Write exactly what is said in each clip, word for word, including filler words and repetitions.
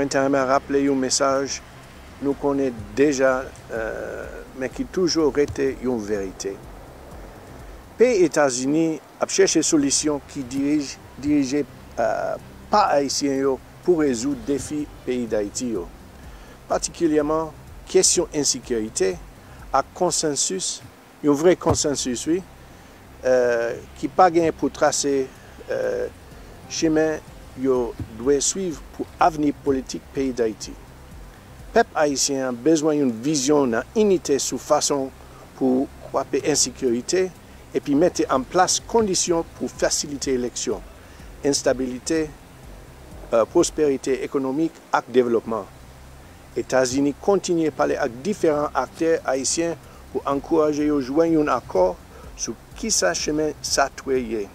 Mwen ta renmen raple yon mesaj nou konnen deja, men ki toujou rete yon verite. Peyi Etazini ap chèche solisyon ki dirije pa Ayisyen yo pou rezoud defi peyi Dayiti yo, patikilyèman kesyon ensekirite ak konsansis, yon vre konsansis, wi, ki pa gen pou trase chemen yo dwe swiv pou avni politik peyi Dayiti. Pèp ayisyen an bezwen yon vizyon nan inite sou fason pou kwape ensekirite epi mete an plas kondisyon pou fasilite eleksyon, estabilite, pwosperite ekonomik ak devlopman. Etazini kontinye pale ak diferan aktè ayisyen pou ankouraje yo jwenn yon akò sou kisa chemen sa dwe ye.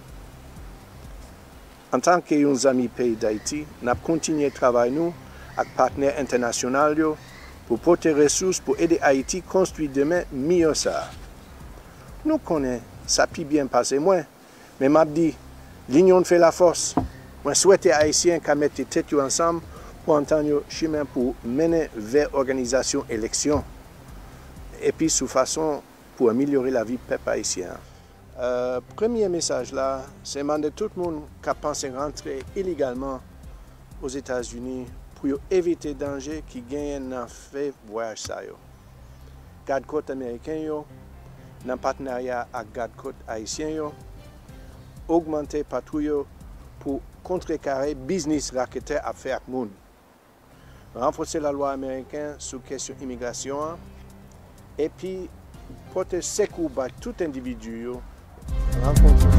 Antanke yon zanmi peyi Dayiti, n ap kontinye travay nou ak patnè entènasyonal yo pou pote resous pou ede Ayiti konstwi demen miyò sa a. Nou konnen sa pi byen pase mwen, men m ap di, l'union fait la force. Mwen swete Ayisyen ka mete tèt yo ansanm pou antann yo chemen pou mennen vè òganizasyon eleksyon epi sou fason pou amelyore lavi pèp ayisyen an. Premye mesaj la se mande tout moun k ap panse rantre ilegalman Ozetazini pou yo evite danje ki genyen nan fè vwayaj sa yo. Gadkòt ameriken yo, nan patnarya ak gadkòt ayisyen yo, ogmante patwouy yo pou kontrekare biznis raketè ap fè ak moun, ranfòse lalwa ameriken sou kesyon imigrasyon an, epi pote sekou bay tout endividi yo rankontre.